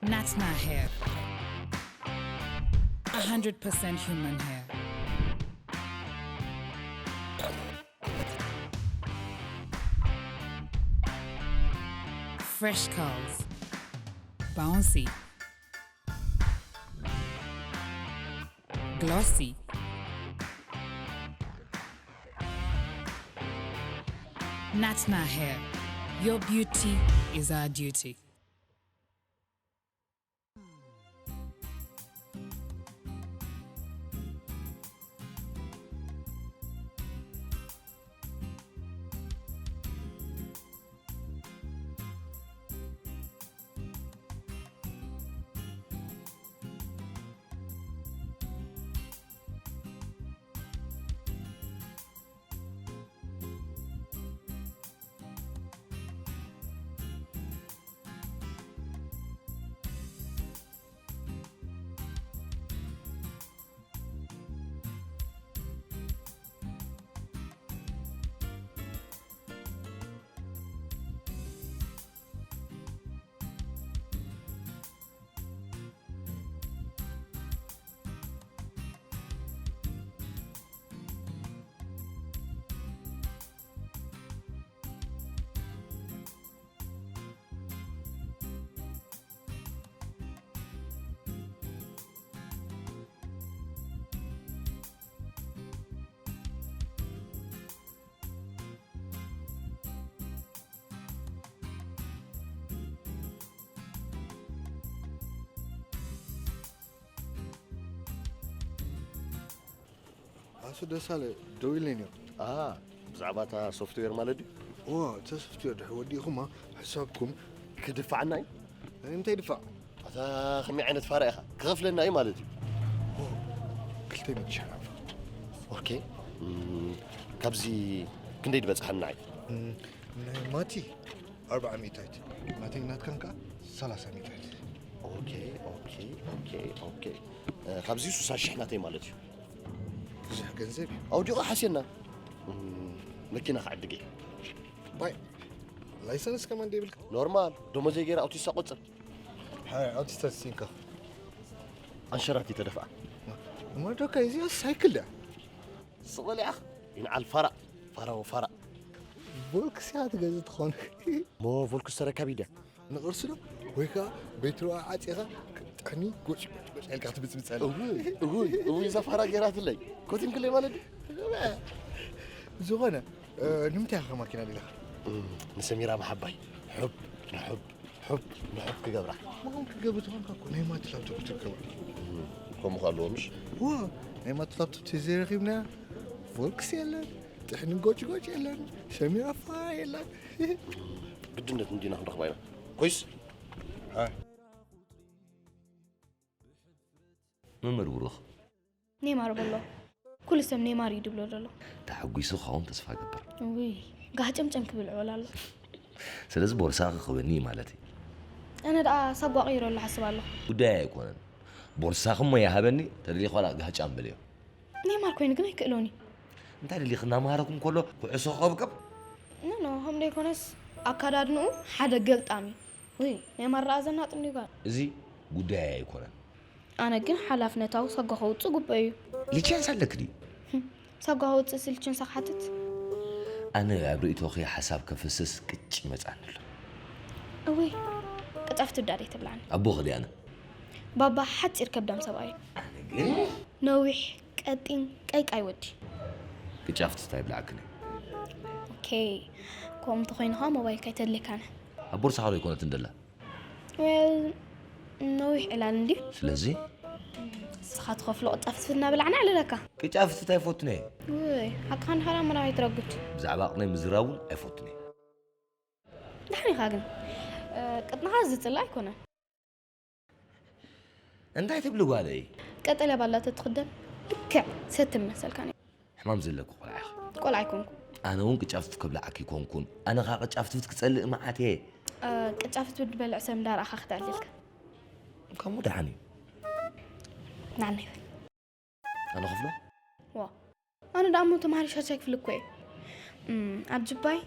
Natna hair. A hundred percent human hair. Fresh curls. Bouncy. Glossy. Natna hair. Your beauty is our duty. ኣቶ ደሳለ ደው ኢለኒ። ኣሃ፣ ብዛዕባ እታ ሶፍትዌር ማለት ድዩ? እዎ፣ እታ ሶፍትዌር ድሕር ወዲእኹማ ሕሳብኩም ክድፋዓና እዩ። እንታይ ድፋዕ? ኣታ ከመይ ዓይነት ፋራ ኢኻ? ክኸፍለና እዩ ማለት እዩ። ኦ፣ ክልተ ሚእቲ ሺሕ ናቕፋ። ኦኬ። እም፣ ካብዚ ክንደይ ዝበጽሓና እዩ? እም፣ ናይ ማቲ ኣርብዓ ሚእታይት፣ ናተይ ናትካን ከኣ ሰላሳ ሚእታይት። ኦኬ፣ ኦኬ፣ ኦኬ፣ ኦኬ። እ፣ ካብዚ ሱሳ ሽሕ ናተይ ማለት እዩ። ብዙሕ ገንዘብ እዩ። ኣውዲቑ ሓስየና። እም፣ መኪና ክዕድግ እየ። ባይ፣ ላይሰንስ ከማን ደይብልካ? ኖርማል፣ ደሞዘይ ገይረ ኣውቲስታ ቆጽር። ሓ፣ ኣውቲስታ ሲንካ። ኣንሸራቲ ተደፍኣ። እሞ ዶካ፣ እዚኣ ሳይክል ድያ? ስቕ በል ኢኻ። ይንዓል ፋራ፣ ፋራ ወፋራ። ቮልክስ እያ ትገዝእ ትኾን። እሞ ቮልክስ ተረካቢ ድያ? ንቕርሲ ዶ? ወይ ከኣ ቤትሮኣ ዓጺኻ፣ ጥሕኒ ጎጭ፣ ጎጭ፣ ጎጭ ኢልካ ክትብጽብጸላ። እውይ፣ እውይ፣ እውይ፣ እዛ ፋራ ገይራትለይ። ኮቲንክለይ ማለት ድዩ? ዝኾነ፣ እ፣ ንምንታይ ኢኻ ማኪና ደሊኻ? እም፣ ንሰሚራ ምሓባይ። ሕብ፣ ንሕብ፣ ሕብ፣ ንሕብ ክገብራ። ምዃን ክገብር ተኾንካ እኮ ናይ ማቲ ላፕቶፕ ትርከባ። እም፣ ከምኡ ከ ኣለዎ ምሽ? ዋ፣ ናይ ማቲ ላፕቶፕ ተዘይረኺብና፣ ቮልክስ የለን፣ ጥሕኒ ጎጭ፣ ጎጭ የለን፣ ሰሚራ ፋራ የለን። ግድነት እንዲና ክንረኽባ ኢና። ኮይስ? ኣይ። መምህር ብሩኽ። ኔማር በሎ። ኩሉ ሰብ ኔማር እዩ ድብሎ ዘሎ። ተሓጒሱ ክኸውን ተስፋ እገብር። ውይ፣ ጋህጨምጨም ክብል ዕወል ኣሎ። ስለዚ ቦርሳኺ ክህበኒ እዩ ማለት እዩ። ኣነ ደኣ ሳጓ ቀይረሉ ሓስብ ኣለኹ። ጉዳይ ኣይኮነን። ቦርሳኺ እሞ ይሃበኒ፣ ተደሊኺ ዋላ ጋህጫም በልዮ። ኔማር ኮይኑ ግን ኣይክእሎን እዩ። እንታይ ደሊኺ እናመሃረኩም ከሎ ኩዕሶ ክቐብቅብ? ኖ፣ ኖ፣ ከም ደይኮነስ ኣካዳድንኡ ሓደ ገልጣም እዩ። ውይ፣ ኔማር ደኣ ዘናጥኒ ጓል። እዚ ጉዳይ ኣይኮነን። ኣነ ግን ሓላፍነታዊ ሳጓ ከውጽእ ግቡእ እዩ። ሊቸንስ ኣለኪ ድዩ? ህም፣ ሳጓ ከውጽእሲ ሊቸንሳ ክሓትት? ኣነ ኣብ ርእይቶኺ ሓሳብ ከፍስስ ቅጭ ይመጽኣኒ ኣሎ። እወይ፣ ቅጫፍ ትብዳ ደይ ትብላኒ። ኣቦኺ ድየ ኣነ? ባባ ሓጺር ከብዳም ሰብኣይ። ኣነ ግን ነዊሕ፣ ቀጢን፣ ቀይቃይ ወዲ። ቅጫፍ ትስታይ ብላዕክኒ። ኦኬ፣ ከምኡ እንተኾይኑ ኸኣ ሞባይልካ ኣይተድልየካን። ኣብ ቦርሳኻ ዶ ኣይኮነትን ደላ? ዌል፣ ነዊሕ ዕላል እንድዩ። ስለዚ? ንስኻ ትኸፍሎ ቅጫ ፍትፍት እናበላዕና ኣዕልለካ። ቅጫ ፍትፍት ኣይፈቱን እየ። ውይ፣ ሓቅኻ እንድሕር ምራቕ ኣይትረጉድ። ብዛዕባ ቅነይ ምዝራብ እውን ኣይፈቱን እየ። ደሓን ኢኻ ግን፣ እ፣ ቅጥንኻ ዝጽላእ ኣይኮነን። እንታይ ትብሊ ጓለይ? ቀጠልያ ባላ ተትኽደን ልክዕ ሰቲ ምመሰልካ ነይሩ። ሕማም ዘለኪ ቆልዓ ኢኺ። ቆልዓ ኣይኮንኩ። ኣነ እውን ቅጫፍትፍ ከብልዓኪ ኣይኮንኩን። ኣነ ኸኣ ቅጫፍትፍት ክጸልእ መዓት እየ። እ፣ ቅጫፍትፍት ዝበልዕ ሰብ እንዳረኣኻ ክተዕልልካ። ከምኡ ደሓን እዩ። ንዓና ይበል። ኣነ ክፍሎ? ዋ። ኣነ ደኣ እሞ ተማሃሪ ሻድሻይ ክፍሊ እኮ እየ። እም፣ ኣብ ጅባይ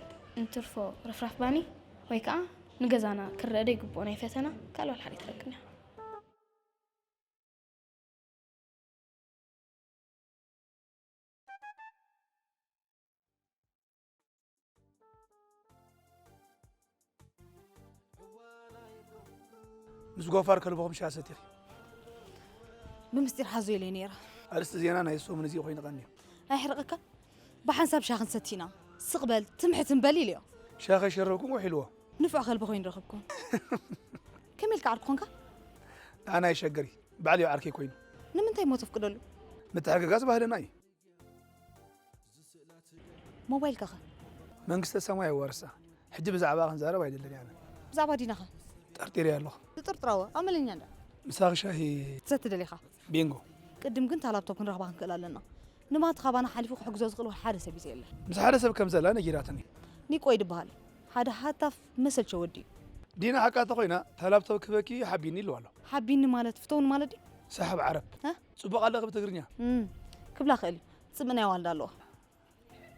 እንትርፎ ርፍራፍ ባኒ ወይ ከኣ ንገዛና ክረአ ደይግብኦ ናይ ፈተና ካልእ ዋላ ሓደ ይትረክብኒ። ምስ ጎፋር ከልብኹም ሻሂ ሰቲኺ። ብምስጢር ሓዞ ኢለይ ነይረ። ኣርእስቲ ዜና ናይ ሰሙን እዚ ኮይኑ ቀንዩ። ኣይሕርቐካ። ብሓንሳብ ሻሂ ክንሰቲ ኢና። ስቕ በል፣ ትምሕትን በል ኢለዮ። ሻሂ ከይሸረብኩም ውሒልዎ። ንፉዕ ከልቢ ኮይኑ ረኸብኩም። ከመይ ኢልካ ዓርኩ ኮንካ? ኣና ይሸገሪ። ባዕልዮ ዓርከይ ኮይኑ። ንምንታይ እሞ ተፍቅደሉ? ምትሕግጋዝ ባህልና እዩ። ሞባይልካ ኸ? መንግስተ ሰማይ ይዋርሳ። ሕጂ ብዛዕባ ክንዛረብ ኣይደልን ኣነ። ብዛዕባ ዲናኸ? ጠርጢረ ኣለኹ። ዝጥርጥራዎ ኣመለኛ እንዳ። ምሳኺ ሻሂ ትሰቲ ደሊኻ? ቢንጎ። ቅድም ግን እታ ላፕቶፕ ክንረኽባ ክንክእል ኣለና። ንማቲ ካባና ሓሊፉ ክሕግዞ ዝኽእል ሓደ ሰብ እዩ ዘየለ። ምስ ሓደ ሰብ ከም ዘላ ነጊራትኒ። ኒቆ እዩ ዝበሃል። ሓደ ሃታፍ መሰልቸ ወዲ እዩ። ዲና ሓቃ ተኾይና፣ እታ ላፕቶፕ ክበኪ ሓቢኒ ኢልዋ ኣሎ። ሓቢኒ ማለት ፍተውኒ ማለት ድዩ? ሳሕብ ዓረብ። እ? ጽቡቕ ኣለኺ ብትግርኛ። እም፣ ክብላ ክእል እዩ። ጽምእ ናይ ዋልዳ ኣለዎ።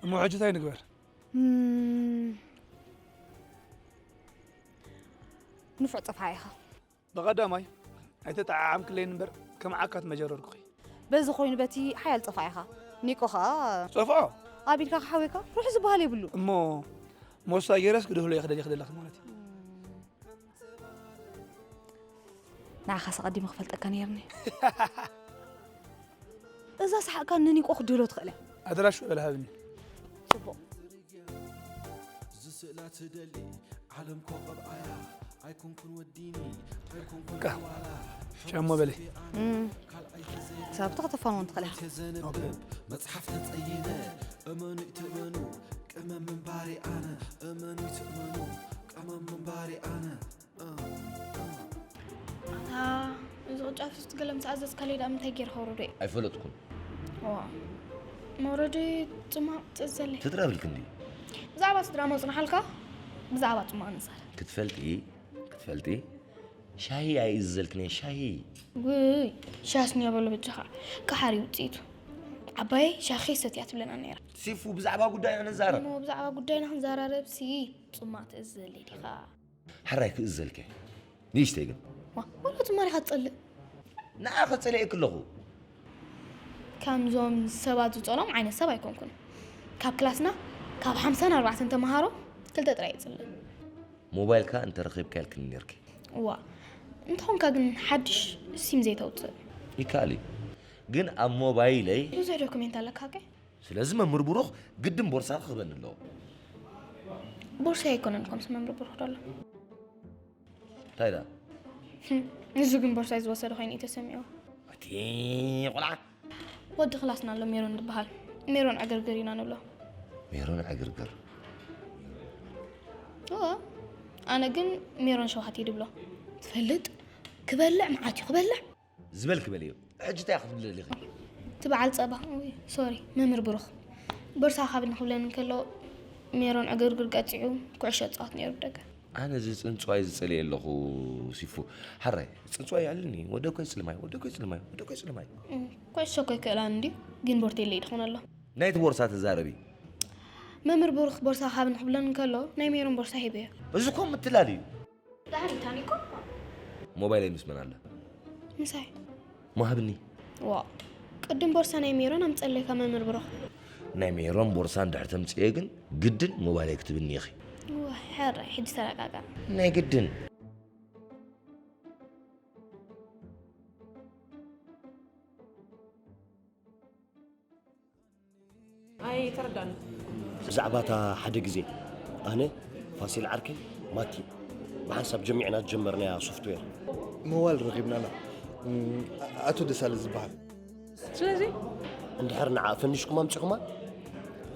እሞ ሕጂ እንታይ ንግበር? እም፣ ንፉዕ ጠፍዓ ኢኻ። ብቐዳማይ፣ ኣይተጠዓዓምክለይን እምበር፣ ከም ዓካት መጀረርኩኺ። በዚ ኮይኑ በቲ ሓያል ጠፍዓ ኢኻ። ኒቆ ኸኣ ጸፍዖ? ኣቢልካ ክሓውየካ ርሑስ ዝበሃል የብሉ። እሞ ሞሳ ገይረስ ክድህሎ እየ ክደልየ ክደለኺ ማለት እዩ። ንዓኻስ ኣቐዲመ ክፈልጠካ ነይርኒ። እዛ ሰሓቕካ ንኒቆ ክድህሎ ትኽእል እያ። ኣድራሹ በል ሃብኒ። ጽቡቕ። ዝስእላ ትደሊ ዓለም ኮኸብ ኣያ ኣይኮንኩን ወዲኒ ኣይኮንኩን ካ ዋላ ሻሞ በሊ። እም። ካልኣይ ተዘይ ክሳብ ተኸተፋን እውን ትኽእል ኢኻ። ተዘንብብ መጽሓፍ ተጸይነ እመኑ ትእመኑ ቀመም ምንባሪ ኣነ እመኑ ትእመኑ ቀመም ምንባሪ ኣነ ኣታ እዚ ቅጫ ፍስቲ ገለ ምስ ኣዘዝካለይ ደኣ ምንታይ ጌርካ ወረዶ እዩ? ኣይፈለጥኩን። ዋ፣ መውረዲ ጽማቕ ትእዘለይ። ትጥረብልክ እንዲ። ብዛዕባ ስድራ መጽናሓልካ፣ ብዛዕባ ጽማቕ ንዛረብ። ክትፈልጢ፣ ክትፈልጢ፣ ሻሂ ኣይእዘልክን እየ፣ ሻሂ። ውይ፣ ሻስንዮ በሎ በጃኻ። ከሓሪ ውጽኢቱ። ዓባየይ ሻሂ ሰትያ ትብለና ነይራ። ሲፉ፣ ብዛዕባ ጉዳይና ንዛረብ። እሞ ብዛዕባ ጉዳይና ክንዘራረብ ሲ፣ ጽማቕ ትእዘለይ ዲኻ? ሕራይ ክእዘልከ። ንእሽተይ ግን። ዋ፣ ወላ ትማሪኻ ትጸልእ። ንዓ ክጸልኤ ከለኹ። ከምዞም ሰባት ዝጸልኦም ዓይነት ሰብ ኣይኮንኩን። ካብ ክላስና፣ ካብ ሓምሳን ኣርባዕተን ተመሃሮ፣ ክልተ ጥራይ ይጽልእ። ሞባይልካ እንተረኺብካ ኢልክኒ ነይርኪ። እዋ፣ እንተኾንካ ግን ሓድሽ ሲም ዘይተውጽእ። ይከኣል እዩ። ግን ኣብ ሞባይለይ ብዙሕ ዶክሜንት ኣለካ፣ ሃቀይ? ስለዚ መምህር ብሩኽ ግድን ቦርሳ ክህበኒ ኣለዎ። ቦርሳይ ኣይኮነን ከምዚ መምህር ብሩኽ ደሎ። እንታይ ደኣ? ህም፣ ንሱ ግን ቦርሳይ ዝወሰደ ኮይኑ እዩ ተሰሚዑ። እቲ ቆልዓ። ወዲ ክላስና ኣሎ ሜሮን ዝበሃል። ሜሮን ዕግርግር ኢና ንብሎ። ሜሮን ዕግርግር? እወ፣ ኣነ ግን ሜሮን ሸውሃት እየ ድብሎ። ትፈልጥ? ክበልዕ መዓት እዩ ክበልዕ። ዝበልኪ በልዮ። ሕጂ እንታይ ክትብሊ ደሊኺ? እቲ በዓል ጸባ፣ ኡይ፣ ሶሪ፣ መምህር ብሩኽ። ቦርሳ ካብ ንኽብለኒ እንከሎ፣ ሜሮን ዕግርግር ቀጺዑ ኩዕሾ ይጻወት ነይሩ ብደገ። ኣነ እዚ ጽንጽዋይ ዝጸልየ ኣለኹ ሲፉ። ሓራይ፣ ጽንጽዋይ ይዕልኒ። ወደ ኮይ ጽልማይ፣ ወደ ኮይ ጽልማይ፣ ወደ ኮይ ጽልማይ። እም፣ ኩዕሾ እኮ ይክእላን እንድዩ፣ ግን ቦርቴለይ ድኾን ኣሎ። ናይቲ ቦርሳ ተዛረቢ። መምህር ብሩኽ ቦርሳ ካብ ንኽብለኒ እንከሎ፣ ናይ ሜሮን ቦርሳ ሂበዮ። እዚ እኮ ምትላል እዩ። ዳሕሪታ ኒኮ። ሞባይለይ ምስ መን ኣላ? ምሳይ። ሞ ሃብኒ። ዋ፣ ቅድም ቦርሳ ናይ ሜሮን ኣምጸለይ ካብ መምህር ብሩኽ። ናይ ሜሮን ቦርሳ እንድሕር ተምጽኤ ግን ግድን ሞባይለይ ክትብኒ ኢኺ። ዋ፣ ሕራይ፣ ሕጂ ተረጋጋ። ናይ ግድን። ኣይተረዳእን። ብዛዕባ እታ ሓደ ግዜ ኣነ፣ ፋሲል ዓርከይ፣ ማቲ ብሓንሳብ ጀሚዕና ዝጀመርናያ ሶፍትዌር። መዋል ረኺብናላ። እም፣ ኣቶ ደሳለ ዝበሃል። ስለዚ? እንድሕር ንዓ ፈኒሽኩም ኣምጺኹማ፣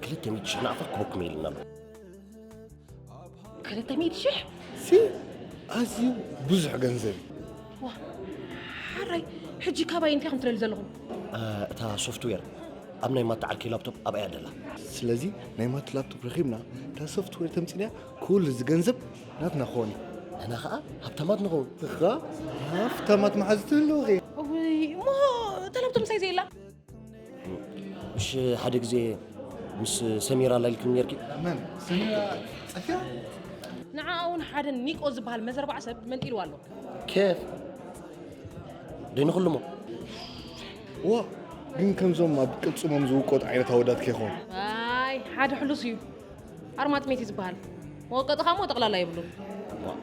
ክልተ ሚእቲ ሽሕ ናቕፋ ክበኩም ኢልና ኣሎ። ክልተ ሚእቲ ሽሕ? ሲ፣ ኣዝዩ ብዙሕ ገንዘብ እዩ። ዋ፣ ሓራይ፣ ሕጂ ካባይ እንታይ ኢኹም ትደልዩ ዘለኹም? እ፣ እታ ሶፍትዌር ኣብ ናይ ማታ ዓርከይ ላፕቶፕ ኣብኣ እያ ደላ። ስለዚ ናይ ማቲ ላፕቶፕ ረኺብና፣ እታ ሶፍትዌር ተምጺእናያ፣ ኩሉ እዚ ገንዘብ ናትና ክኸውን እዩ። ንሕና ኸኣ ሃብታማት ንኸውን። እኻ፣ ሃብታማት መሓዙት ኣለውኺ። እውይ፣ እሞ እታ ላፕቶፕ ምሳይ ዘየላ? ምሽ ሓደ ግዜ ምስ ሰሚራ ኣላ ኢልክኒ ነርኪ? መን? ሰሚራ ጸፊያ? ንዓኣ እውን ሓደ ኒቆ ዝበሃል መዘርባዕ ሰብ መንጢልዋ ኣሎ። ኬፍ? ደይንኽልሞ። ዋ፣ ግን ከምዞም ኣብ ቅልጽሞም ዝውቀጡ ዓይነት ኣወዳት ከይኾኑ። ኣይ፣ ሓደ ሕሉስ እዩ። ኣርማጥሜት እዩ ዝበሃል። መወቀጥኻ እሞ ጠቕላላ የብሉን። ዋ፣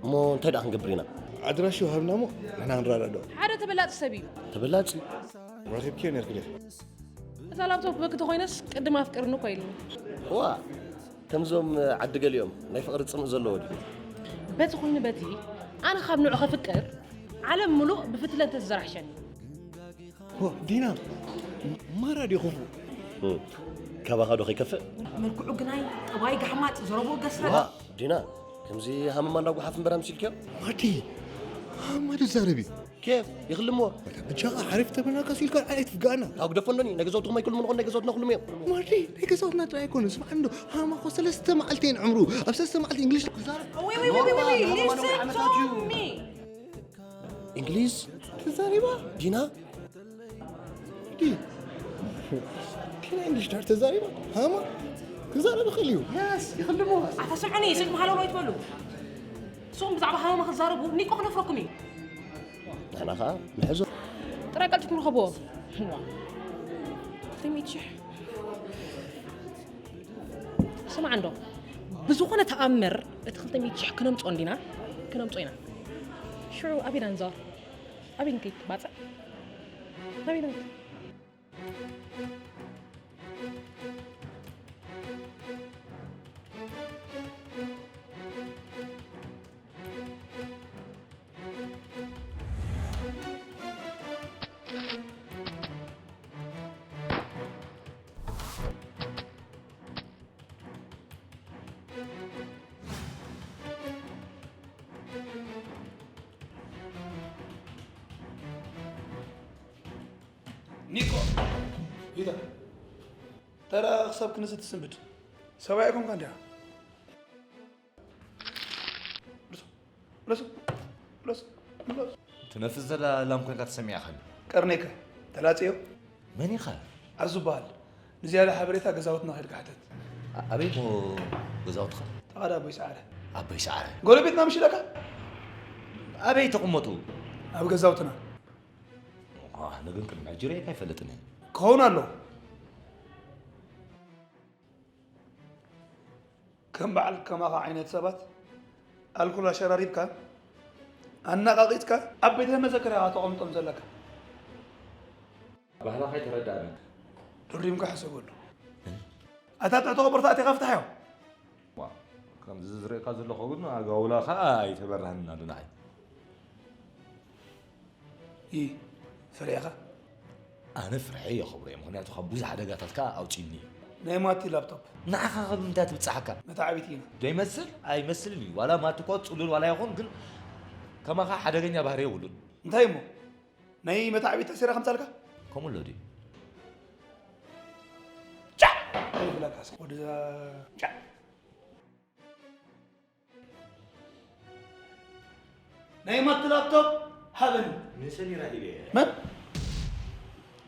እሞ እንታይ ደኣ ክንገብር ኢና? ኣድራሽኡ ሃብና እሞ ንሕና ክንረዳድኦ። ሓደ ተበላጺ ሰብ እዩ። ተበላጺ ረኺብክዮ ነርኪ ዲኺ? እዛ ላፕቶፕ በኪ ተኾይነስ ቅድም ኣፍቅርኒ እኮ ኢሉኒ። ዋ ከምዞም ዓዲ ገሊኦም ናይ ፍቕሪ ጽምእ ዘለዎ ድዩ? በቲ ኮይኑ በቲ ኣነ ካብ ንዑ ከፍቅር ዓለም ምሉእ ብፍትለ እንተዝዘራሕሸኒ። ሆ ዲና ማራ ድዩ ክፉእ? ካባኻ ዶ ከይከፍእ? መልክዑ ግናይ ጠባይ ጋሕማጥ ዘረብኡ ገስረ ዋ ዲና ከምዚ ሃመማ እንዳጓሓፍ እምበር ኣምሲልክዮ? ማዲ ሃማ ትዛረብ እዩ። ኬፍ ይኽልምዎ ብቻኻ ሓሪፍ ተበናካ ሲልካ ኣይትፍጋና። ካብ ግደፎ እንዶኒ ናይ ገዛውትኹም ኣይክልሙን ኾን ናይ ገዛውትና ክልሙ እዮም። ማዲ ናይ ገዛውትና ጥራይ ኣይኮነ ስምዓ እንዶ ሃማ ኮ ሰለስተ መዓልቲ እየን ዕምሩ ኣብ ሰለስተ መዓልቲ እንግሊሽ ክዛረብ Wait, wait, wait, wait, wait, wait. Listen to me. እንግሊዝ ተዛሪባ ዲና ዲ ኪና እንግሊሽ ዳር ተዛሪባ ሃማ ክዛረብ ይኽእል እዩ። የስ ይኽልምዎ ኣታ ስምዑኒ ስልኪ ሃለውለው ኣይትበሉ። እሶም ብዛዕባ ሃመማ ክዛረቡ ኒቆ ክነፍረኩም እዩ። ንሕና ኸዓ ንሕዞ ጥራይ ቀልጢፍኩም ርኸብዎ። ክልተ ሚእቲ ሽሕ ስማዕ እንዶ ብዝኾነ ተኣምር እቲ ክልተ ሚእቲ ሽሕ ክነምፅኦ እንዲና ክነምፅኦ ኢና። ሽዑ ኣበይ ኢና ንዛወር? ኣበይ ንከይድ ባፅዕ? ኣበይ ኢና ንከይድ? ኒቆ ሂዳ ተራ ክሳብ ክንስ ትስንብድ ሰብኣይ ኣይኮንካ እንዲያ። ትነፍስ ዘላ ላም ኮይንካ ተሰሚዕኻኒ። ቀርኔከ ተላጽዮ መን ኢኻ? ኣዙ በሃል። ንዝያዳ ሓበሬታ ገዛውትና ከድካ ሕተት። ኣበይ እሞ ገዛውትኻ? ተቓዳ ኣቦይ ሰዓረ። ኣቦይ ሰዓረ። ጎረቤትና ምሽ ኢለካ? ኣበይ ተቕመጡ? ኣብ ገዛውትና። ኣነ ግን ቅድሚ ሕጂ ርእየካ ኣይፈልጥን እየ። ክኸውን ኣሎ። ከም በዓል ከማኻ ዓይነት ሰባት ኣልኮል ኣሸራሪብካ ኣነቓቒጽካ ኣብ ቤተ መዘክር ኢኻ ተቐምጦም ዘለካ። ባህላኻ ኣይተረዳእናን። ደሪምካ ሕሰበሉ። ኣታ ጥዕቶ ቁብርታ ኣቲኻ ፍታሕዮ። ከምዚ ዝርእየካ ዘለኹ ግን ኣጋውላኻ ኣይተበርሃንን ኣሎ ንዓይ። ይ ፍሬኻ ኣነ ፍርሐ እየ ክብሮ እየ ምክንያቱ ካብ ብዙሕ ሓደጋታት ከዓ ኣውፅኒ እዩ ናይ ማቲ ላፕቶፕ ንዓኻ ካብ ምንታይ ትብፅሓካ መታዕቢት ኢና ዘይመስል ኣይመስልን እዩ ዋላ ማቲ እኳ ፅሉል ዋላ ይኹን ግን ከማኻ ሓደገኛ ባህሪ የብሉን እንታይ እሞ ናይ መታዕቢት ተሲራ ከምፃልካ ከምኡ ኣሎ ድዩ ጫዕ ይብለካ ወደዛ ጫዕ ናይ ማቲ ላፕቶፕ ሃበኒ። ንሰሚራ ሂበ። መን?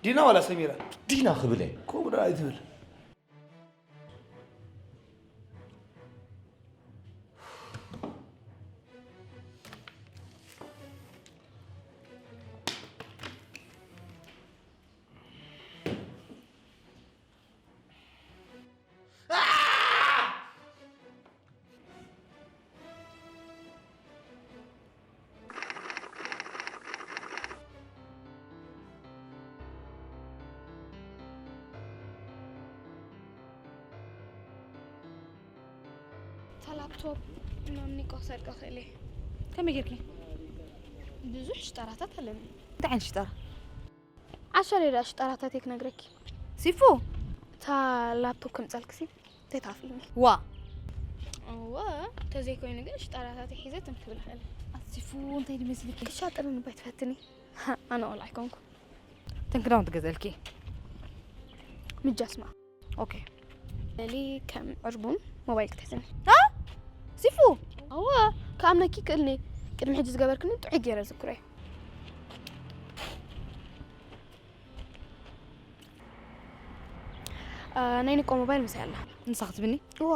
ዲና ዋላ ሰሚራ? ዲና ክብለ። ከምኡ ደኣ ኣይትብል። እታ ላፕቶፕ ናብ ኒቆ ክሰርቃ ክእል እየ። ከመይ ጌርኪ? ብዙሕ ሽጣራታት ኣለኒ። እንታይ ዓይነት ሽጣራ? ዓሻ ሌላ ሽጣራታት እየ ክነግረኪ። ሲፉ! እታ ላፕቶፕ ከምጻልክሲ እንታይ ትኣፍልኒ? ዋ! እወ፣ ተዘይኮይኑ ግን ሽጣራታት ሒዘ ትም ክብል እኽእል። ኣቲ ሲፉ እንታይ ድመስልኪ? ክሻጥርን እባ ትፈትኒ። ኣነ ቆልዓ ኣይኮንኩ። እተን ክዳውንቲ ገዘልኪ። ምጃስማ። ኦኬ። ለሊ ከም ዕርቡን ሞባይል ክትሕዝኒ። አ? ሲፉ! ኣዋ፣ ክኣምነኪ ክእልኒ። ቅድሚ ሕጂ ዝገበርክኒ ጥዑይ ገይረ ዝክሮ እየ። አ፣ ናይ ንቆ ሞባይል ምሳይ ኣላ። ንሳ ክትብኒ? እዋ፣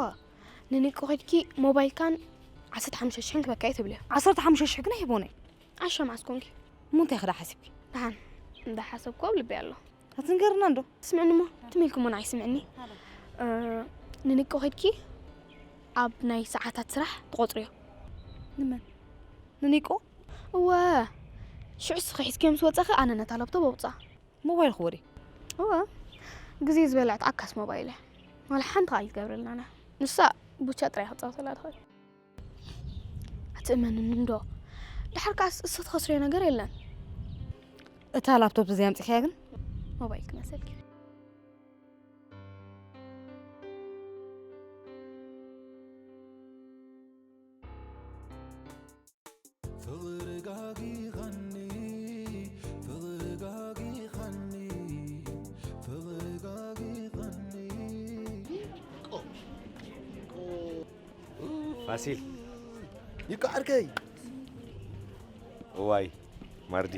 ንንቆ ከድኪ ሞባይልካን ዓሰርተ ሓሙሽተ ሽሕን ክበካ እየ ትብልዮ። ዓሰርተ ሓሙሽተ ሽሕ ግን ኣይህቦን እየ። ዓሻ መዓስ ኮንኪ? እሞ እንታይ ክዳ ሓሲብኪ? ደሓን እንዳሓሰብኩ ኣብ ልበይ ኣሎ። ኣትንገርና እንዶ። ትስምዕኒ እሞ ትም ኢልኪ እሞ ንዓይ ስምዕኒ። እ፣ ንንቆ ከድኪ ኣብ ናይ ሰዓታት ስራሕ ትቆጽርዮ። ንመን? ንኒቆ? እወ፣ ሽዑ እስኺ ሒዝክዮ ምስ ወጻኺ ኣነ ነታ ላፕቶፕ ኣውጽኣ። ሞባይል ክወሪ። እወ፣ ግዜ ዝበልዐት ዓካስ ሞባይል እያ። ዋላ ሓንቲ ከኣ ኣይትገብረልናን እያ። ንሳ ቡቻ ጥራይ ክትጻወተላ ትኽእል። ኣትእመንኒ እንዶ። ደሓር ከኣስ እሱ ትኸስርዮ ነገር የለን። እታ ላፕቶፕ እዚኣ ኣምጺእካያ ግን? ሞባይል ክመሰልኪ። ፍቕሪ ጋጊኻኒ፣ ፍቕሪ ጋጊኻኒ፣ ፍቕሪ ጋጊኻኒ። ፋሲል። ይካ ዓርከይ። እዋይ፣ ማርዲ።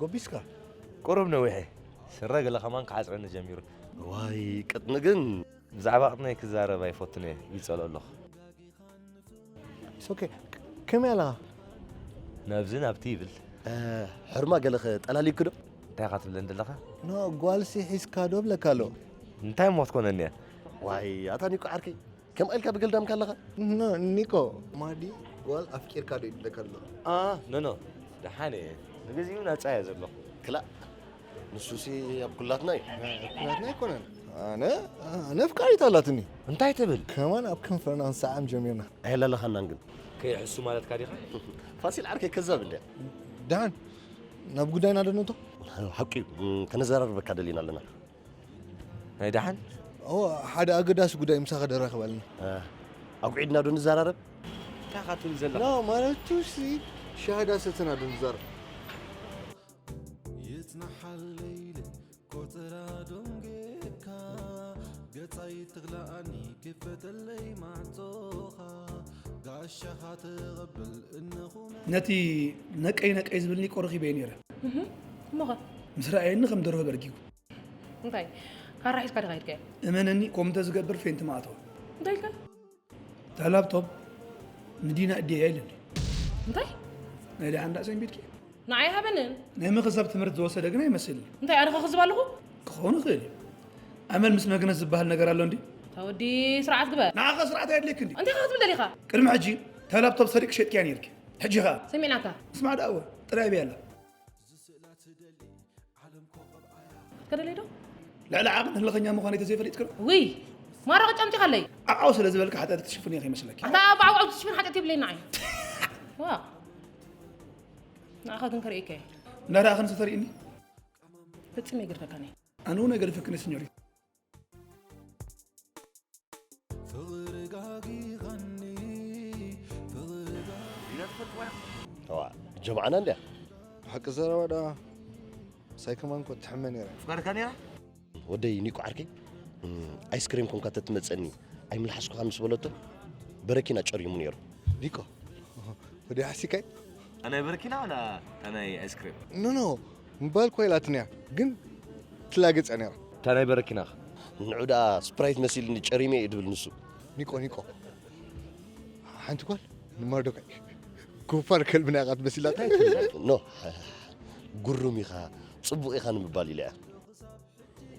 ጎቢስካ? ቁሩብ ነዊሐ። ስረ ገለ ከማን ክዓጽረኒ ጀሚሩ። እዋይ፣ ቅጥኒ ግን ብዛዕባ ቅጥነይ ክዛረብ ኣይፈቱን እየ፣ ይጸልኦ ኣለኹ። It's okay። ከመይ ኣለኻ? ናብዚ ናብቲ ይብል። እ፣ ሕርማ ገለ ኸ ጠላሊኩ ዶ? እንታይ ኢኻ ትብለኒ ዘለኻ? ኖ፣ ጓልሲ ሒዝካ ዶ ብለካ ኣሎ። እንታይ እሞ ክትኮነኒ እያ? ዋይ፣ ኣታ ኒኮ ዓርከይ፣ ከምኣ ኢልካ ብገልዳምካ ኣለኻ? ኖ፣ ኒኮ፣ ማዲ ጓል ኣፍቂርካ ዶ ይብለካ ኣሎ። ኣ፣ ኖ፣ ኖ፣ ደሓን እየ። ንግዚኡ ናጻ እየ ዘለኹ። ክላእ፣ ንሱሲ ኣብ ኩላትና እዩ። ኩላትና ኣይኮነን። ኣነ፣ ኣነ ኣፍቃሪት ኣላትኒ። እንታይ ትብል? ከማን ኣብ ከንፈርና ክንሰዓም ጀሚርና። ኣየላለኻናን ግን። ከይሕሱ ማለትካ ዲኻ? ፋሲል ዓርከይ ከዛብ እንድያ። ደሓን፣ ናብ ጉዳይና ዶ ንእቶ? ሓቂ፣ እም፣ ከነዘራርበካ ደሊና ኣለና። ናይ ደሓን? እወ፣ ሓደ ኣገዳሲ ጉዳይ ምሳኻ ደራኸብ ኣለና። እ፣ ኣጉዒድና ዶ ንዘራረብ? እንታይ ኢኻ ትብል ዘለኻ? ኖ፣ ማለቱ ሲ፣ ሻሃዳ ሰተና ዶ ንዘራረብ? ይጽናሓለይ ኢለ ቆጽራ ዶንጌካ፣ ገጻይ ትኽልኣኒ ክፈተለይ ማዕጾኻ፣ ጋሻኻ ተቐበል እነኹ ነቲ ነቀይ ነቀይ ዝብልኒ ቆ ረኺበዮ ነይረ። እህ፣ እሞኸ? ምስ ረኣየኒ ከም ደርሆ በርጊጉ። እንታይ? ካራ ሒዝካ ዲኻ ሂድካዮ? እመነኒ፣ ከምኡ እንተዝገብር ፌንት ምኣተወ። እንታይ ኢልካ? እታ ላፕቶፕ ንዲና እድየያ ኢሉኒ። እንታይ? ናይ ደሓን ዳኣ ሰንቢድኪ? ንዓይ ሃበንን። ናይ ምኽዛብ ትምህርቲ ዝወሰደ ግን ኣይመስልን። እንታይ፣ ኣነ ከኽዝብ ኣለኹ? ክኸውን ይኽእል እዩ። ኣመል ምስ መግነዝ ዝበሃል ነገር ኣሎ እንዲ? እታ ወዲ ስርዓት ግበር። ንዓኻ ስርዓት ኣየድልየኪ እንዲ? እንታይ ኢኻ ክትብል ደሊኻ? ቅድሚ ሕጂ እታ ላፕቶፕ ሰሪቕ ሸጥክያ ነይርኪ። ሕጂ ኸኣ? ሰሚዕናካ። ስማዕ ደኣ እወ፣ ጥራይ በይ ኣላ። ክትከደለይ ዶ? ልዕሊ ዓቕሚ ህልኸኛ ምዃነይ ተዘይፈሊጥኪ ዶ? ውይ! ማራ ጨምጢኻለይ! ዓዓው ስለ ዝበልካ ሓጢኣት ክትሽፍን እየ ከይመስለኪ። ኣታ ብዓውዓው ትሽፍን ሓጢኣት የብለይን ንዓይ። ዋ! ንዓኻ ግን ከርእየካ እየ። እንዳረኣኽንስ ተርእይኒ? ፈጺመ ኣይገድፈካን እየ። ኣነ እውን ኣይገድፈክን እየ ሲኞሪት። ፍቕሪ ጋጊኻኒ፣ ፍቕሪ ጋ- ዲና ትፈልጥዋ? ተዋ፣ ጀምዓና እንድያ። ብሓቂ ዘረባ ደኣ፣ ምሳይ ከማን እኮ ትሕመ ነይራ። ኣፍቃርካ ነይራ? ወደይ ኒኮ ዓርከይ፣ እም፣ ኣይስክሬም ኮንካ ተትመጸኒ ኣይምልሓስኩኻን ምስ በለቶ፣ በረኪና ጨሪሙ ነይሩ። ኒኮ፣ ወደይ ሓሲካይ? ኣናይ በረኪና ወላ ኣናይ ኣይስክሬም? ኖ፣ ኖ፣ ምባል እኮ ኢላትኒ እያ፣ ግን ትላገጽ እያ ነይራ። እታ ናይ በረኪናኸ? ንዑ ደኣ ስፕራይት መሲልኒ ጨሪመ እየ ድብል ንሱ። ኒቆ፣ ኒቆ። ሓንቲ ጓል ንማርዶካይ ጎፋር ከልቢ ናይ ኢኻ ትመስላ። እንታይ ትብል? ኖ፣ ግሩም ኢኻ፣ ጽቡቕ ኢኻ ንምባል ኢለ እያ።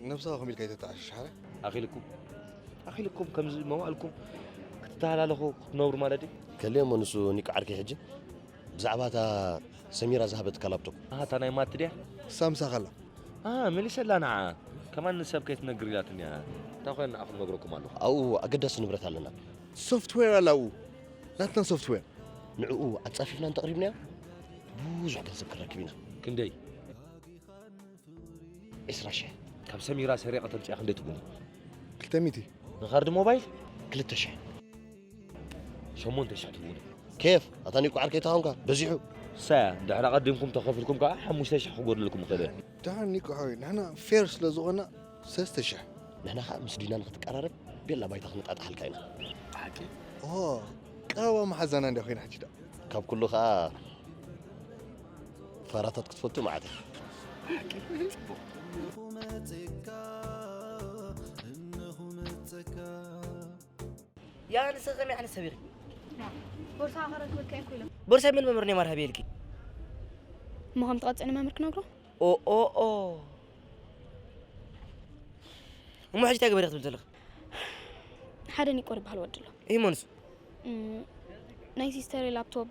ነብስኻ ከመይ ኢልካ ኣይተተዓሻሽ ሓራይ? ኣኺልኩም፣ ኣኺልኩም ከምዚ መዋእልኩም ክትተሃላለኹ ክትነብሩ ማለት ድዩ? ከልየ እሞ ንሱ ኒቆ ዓርከይ ሕጂ ብዛዕባ እታ ሰሚራ ዝሃበትካ ላፕቶፕ። ኣሃ፣ እታ ናይ ማቲ ድያ? እሳ ምሳኻ ኣላ። ኣሃ፣ መሊሰላ ንዓ። ከማን ንሰብ ከይትነግር ኢላትኒ እያ። እንታይ ኮይና ንዓኹም ነግረኩም ኣለኹ። ኣብኡ ኣገዳሲ ንብረት ኣለና። ሶፍትዌር ኣላ ኣብኡ። ናትና ሶፍትዌር። ንዕኡ ኣጻፊፍና እንተቕሪብናዮ ብዙሕ ገንዘብ ክንረክብ ኢና። ክንደይ? ዕስራ ሽሕ። ካብ ሰሚራ ሰሪቐ ተምጽኣ ክንደይ ትብሉኒ? ክልተ ሚእቲ። ንካርድ ሞባይል? ክልተ ሽሕ። ሸሞንተ ሽሕ ትብሉኒ። ኬፍ፣ ኣታ ኒቆ ዓርከይ ተኾንካ፣ በዚሑ። ሳያ፣ ድሕሪ ኣቐዲምኩም ተኸፊልኩም ከኣ ሓሙሽተ ሽሕ ክጎድለልኩም ይኽእል እየ። ደሓን ኒቆ ሓወይ፣ ንሕና ፌር ስለ ዝኾንና ሰለስተ ሽሕ። ንሕና ከኣ ምስ ዲና ንኽትቀራረብ ቤላ ባይታ ክንጣጣሓልካ ኢና። ብሓቂ? ኦ፣ ቀረባ መሓዛና እንድያ ኮይና ሕጂ ደኣ። ካብ ኩሉ ከኣ ፋራታት ክትፈቱ መዓት ኢኻ። ብሓቂ? ጽቡቕ። ያ ንስኺ ከመይ ዓይነት ሰብ ኢኺ? ቦርሳ ከረክበካ እኮ ኢለ። ቦርሳይ መን መምህር ኔማር ሃበ ኢልኪ? እሞ ከም ትቐጽዕኒ መምህር ክነግሮ? ኦ፣ ኦ፣ ኦ። እሞ ሕጂ እንታይ ገበሪ ክትብል ዘለኺ? ሓደ ኒቆ ዝበሃል ወዲ ኣሎ። እይ፣ መን እሱ? እም፣ ናይ ሲስተረይ ላፕቶፕ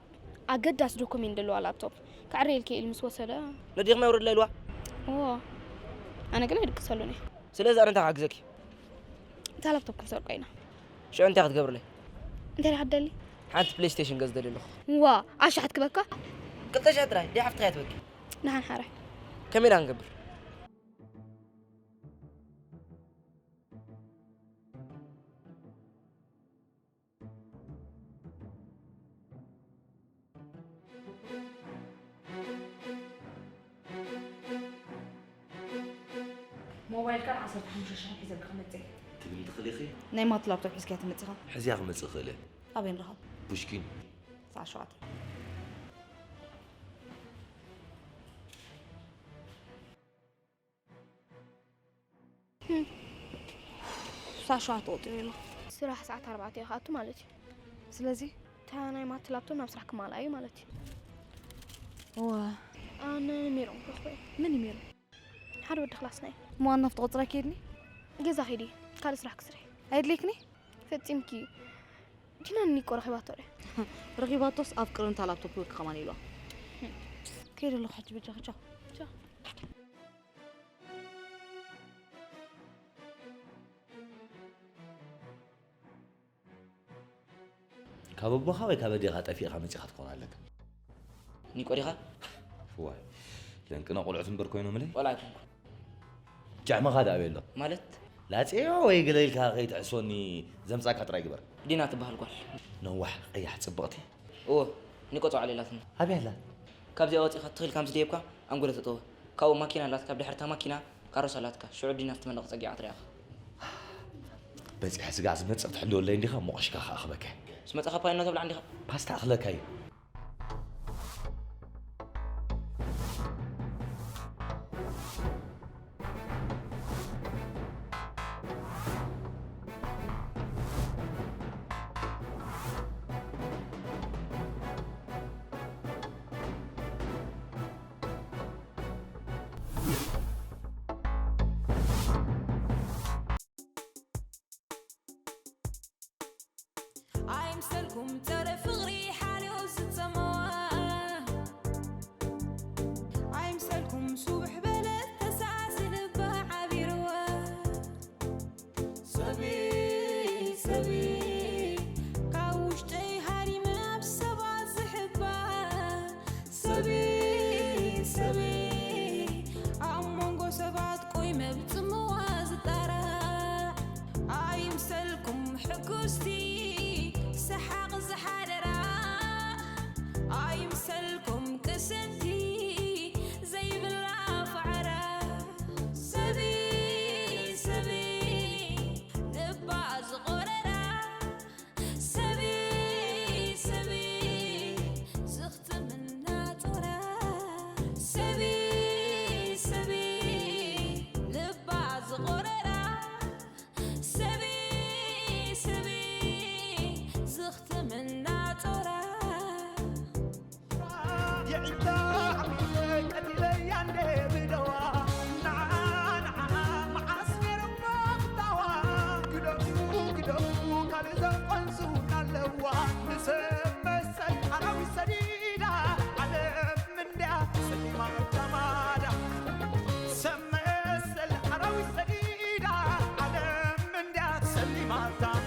ኣገዳሲ ዶኩሜንት ዘለዋ ላፕቶፕ። ከዕርየልኪ ኢሉ ምስ ወሰደ። ነዲኽና የውርድላ ኢልዋ። እዎ። ኣነ ግን ኣይድቅሰሉን እየ። ስለዚ ኣነ እንታይ ክሕግዘኪ? እታ ላፕቶፕ ክንሰርቆ ኢና። ሽዑ እንታይ ክትገብርለይ? እንታይ ዲኻ ትደሊ? ሓንቲ ፕሌይስቴሽን ገዝደሊ ኣለኹ። ዋ፣ ኣሻሓት ክበካ? ክልተ ሽሕ ጥራይ፣ ደይ ሓፍትኻ እያ ትበኪ። ደሓን ሓራይ። ከመይ ኢና ክንገብር? ሞባይልካን ዓሰርተ ሓሙሽተ ሽሕን ሒዘልካ መፅእ። ትብሊ ትኽእሊ ኢኺ? ናይ ማት ላፕቶፕ ሒዝካያ ትመፅኻ? ሕዝያ ክመፅእ እኽእል እየ። ኣበይ ንረኸብ? ፑሽኪን። ሰዓት ሸውዓተ። ሳዕ ሸውዓተ ቆጢሩ ኣሎ። ስራሕ ሰዓት ኣርባዕተ እዩ ክኣቱ ማለት እዩ። ስለዚ? እታ ናይ ማት ላፕቶፕ ናብ ስራሕ ክማልኣ እዩ ማለት እዩ። እወ። ኣነ ንሜሮን ክረኽቦ እየ። መን እዩ ሜሮን? ሓደ ወዲ ክላስና እዩ። እሞ ኣናፍቲ ቆፅራ ከይድኒ? ገዛ ከይዲ፣ ካልእ ስራሕ ክስርሕ። ኣይድልየክኒ? ፈፂምኪ። ዲና ኒቆ ረኺባቶ ድያ? ረኺባቶስ ኣፍቅርንታ ላፕቶፕ ወርቂ ከማን ኢልዋ። ከይደ ኣለኹ ሕጂ በጃኺ፣ ቻው። ቻው። ካብ ኣቦኻ ወይ ካብ ኣዴኻ ጠፊእኻ መጺኻ ትኾን ኣለካ። ኒቆ ዲኻ? ዋይ፣ ለንቅና ቆልዑት እምበር ኮይኖምለይ። ቆልዓ ኣይኮንኩን። ጃዕመኻ ደኣ ኣበይ ኣሎ? ማለት? ላጽዮ ወይ ገለ ኢልካ ከይትሕስወኒ ዘምጻካ ጥራይ ግበር። ዲና ትበሃል ጓል። ነዋሕ፣ ቀያሕ፣ ጽብቕቲ። እዎ፣ ኒቆ ጸውዓል ኢላትኒ። ኣበይ ኣላ? ካብዚኣ ወጺኻ ትኽእል ከም ዝደየብካ ኣንጎለ ተጠወ። ካብኡ ማኪና ኣላትካ፣ ብድሕርታ ማኪና ካሮስ ኣላትካ። ሽዑ ዲና ትመለቕ ጸጊዓ ትሪኣኻ። በጺሐ ስጋዕ ዝመጽእ ክትሕልወለይ እንዲኻ፣ ሞቕሽካ ከኣ ክበከ። ምስ መጻኻ ፓይኖ ተብልዓ እንዲኻ። ፓስታ እኽለካ እዩ። ኣይምሰልኩም ጸረ ፍቕሪ ሓልዮ ዝጸመዋ። ኣይምሰልኩም ሱብሕ በለት ተሳእሲ ልባ ዓቢርዋ። ሰበይ፣ ሰበይ፣ ካብ ውሽጠይ ሃሪመ ኣብ ሰባት ዝሕባ። ሰበይ፣ ሰበይ፣ ኣብ መንጎ ሰባት ቆይመ ብጽምዋ ዝጣራ። ኣይምሰልኩም ሕጉስቲ ሰሓቕ ዝሓደራ። ኣይምሰልኩም ቅስንቲ ዘይብላ ፋዕራ። ሰበይ፣ ሰበይ፣ ልባ ዝቖረራ። ሰበይ፣ ሰበይ፣ ዝኽትምና ጾራ። ሰበይ፣ ሰበይ፣ ልባ ዝቖረራ። ሰበይ፣ ሰበይ፣ ዝኽትምና ጾራ። የዒንታ ዓሚለ ቀቲለያ እንደ ብደዋ። ንዓ፣ ንዓ፣ መዓስ ነይሮሞ ክታዋ። ግደፉ፣ ግደፉ፣ ካልእ ዘቆንሱ ኣለዋ። ንሰብ መሰል ኣራዊት ሰዲዳ፣ ዓለም እንድያ ጸሊማ ጃማዳ። ሰብ መሰል ኣራዊት ሰዲዳ፣ ዓለም እንድያ ጸሊማ ጃማዳ።